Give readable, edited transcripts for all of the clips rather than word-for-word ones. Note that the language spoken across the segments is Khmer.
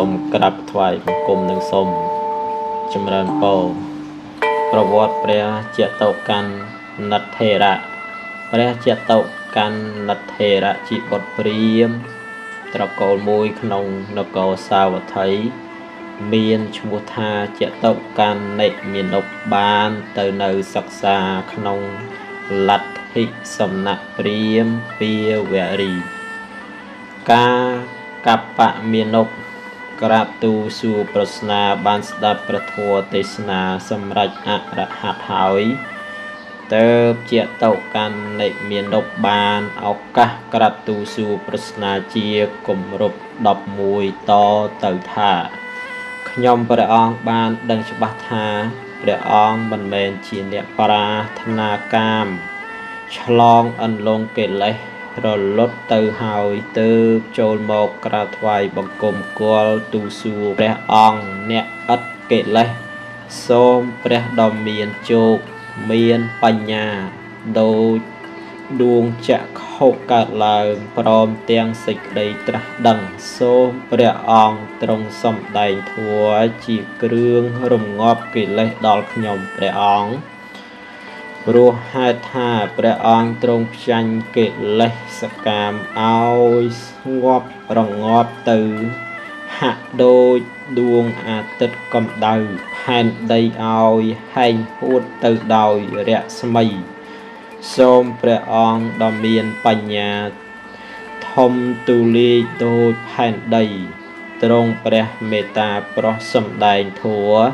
សូមក្រាបថ្វាយបង្គំនិងសូមចម្រើនពរប្រវត្តិព្រះចតុកណ្ណថេរៈព្រះចតុកណ្ណថេរៈជាបុត្រព្រាហ្មណ៍ត្រកូលមួយក្នុងនគរសាវត្ថីមានឈ្មោះថាចតុកណ្ណិមាណពបានទៅនៅសិក្សាក្នុងលទ្ធិសំណាក់ព្រាហ្មណ៍ពាវរីការកបៈមាណពក្រាបទូលសួរប្រស្នាបានស្ដាប់ព្រះធម៌ទេសនាសម្រេចអរហន្តហើយទៅជាតុកណ្ណិមាណពបានឱកាសក្រាបទូលសួរប្រស្នាជាគម្រប់11តទៅថាខ្ញុំព្រះអង្គបានដឹងច្បាស់ថាព្រះអង្គមិនមែនជាអ្នកប្រាថ្នាកាមឆ្លងអន្លង់កិលេសរលត់ទៅហើយទើបចូលមកក្រាបថ្វាយបង្គំគាល់ទូលសួរព្រះអង្គអ្នកឥតកិលេសសូមព្រះដ៏មានជោគមានបញ្ញាដូចដួងចក្ខុកើតឡើងព្រមទាំងសេចក្តីត្រាស់ដឹងសូមព្រះអង្គទ្រង់សម្ដែងធម៌ជាគ្រឿងរងាប់កិលេសដល់ខ្ញុំព្រះអង្គព្រោះហេតុថាព្រះអង្គទ្រង់ផ្ចាញ់កិលេសកាមឲ្យស្ងប់រងាប់ទៅហាក់ដូចដួងអាទិត្យកម្ដៅផែនដីឲ្យហែងហួតទៅដោយរស្មីសូមព្រះអង្គដ៏មានបញ្ញាធំទូលាយដូចផែនដីទ្រង់ព្រះមេត្តាប្រោសសម្ដែងធម៌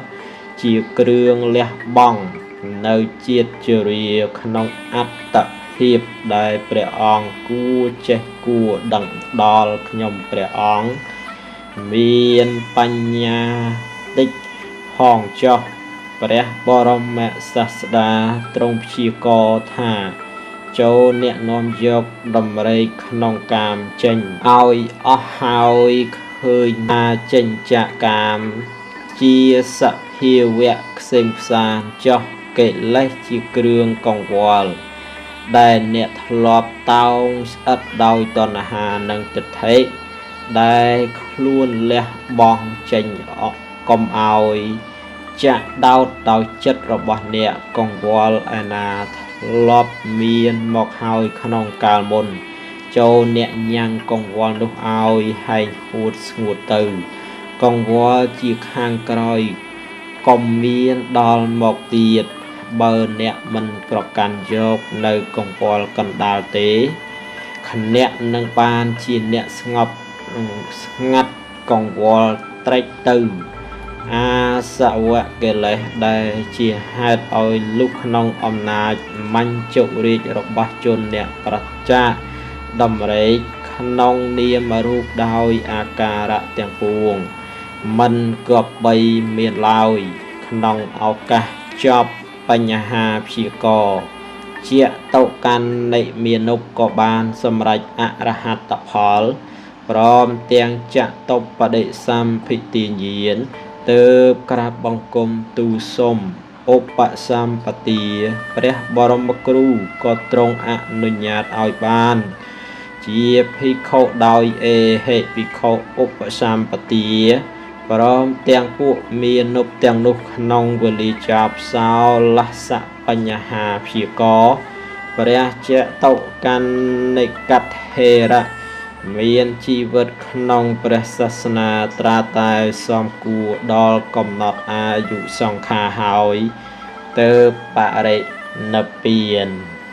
ជាគ្រឿងលះបង់នៅជាតិជរាក្នុងអត្តភាពដែលព្រះអង្គគួរចេះគួរដឹងដល់ខ្ញុំព្រះអង្គមានបញ្ញាតិចផងចុះព្រះបរមសាស្តាទ្រង់ព្យាករណ៍ថាចូលអ្នកនាំយកដំរីក្នុងកាមចេញឲ្យអស់ហើយឃើញថាចេញចាកកាមជាសភាវៈផ្សេងផ្សានចុះកិលេសជាគ្រឿងកង្វល់ដែលអ្នកធ្លាប់តោងស្អិតដោយតណ្ហានិងទិដ្ឋិដែលខ្លួនលះបង់ចេញកុំឲ្យចាក់ដោតដោយចិត្តរបស់អ្នកកង្វល់ឯណាធ្លាប់មានមកហើយក្នុងកាលមុនចូលអ្នកញ៉ាំងកង្វល់នោះឲ្យហែងហួតស្ងួតទៅកង្វល់ជាខាងក្រោយកុំមានដល់មកទៀតបើអ្នកមិនប្រកាន់យកនៅកង្វល់កណ្ដាលទេគណៈនឹងបានជាអ្នកស្ងប់ស្ងាត់កង្វល់ត្រេកទៅអាសវៈកិលេសដែលជាហេតុឲ្យលុះក្នុងអំណាចមញ្ចុរាជរបស់ជនអ្នកប្រចាកដំរេកក្នុងនាមរូបដោយអាការៈទាំងពួងមិនគប្បីមានឡើយក្នុងឱកាសចប់បញ្ហាព្យាករណ៍ជាតុកណ្ណិមាណពក៏បានសម្រេចអរហត្តផលព្រមទាំងចតុបដិសម្ភិទាញាណទើបក្រាបបង្គំទូលសុំឧបសម្បទាព្រះបរមគ្រូក៏ទ្រង់អនុញ្ញាតឲ្យបានជាភិក្ខុដោយអេហិភិក្ខុឧបសម្បទាព្រមទាំងពួកមាណពទាំងនោះក្នុងវេលាចប់សោលសៈបញ្ហាព្យាករណ៍ព្រះចតុកណ្ណិកថេរៈមានជីវិតក្នុងព្រះសាសនាត្រាតែសំគួរដល់កំណត់អាយុសង្ខារហើយទៅបរិនិព្វាន។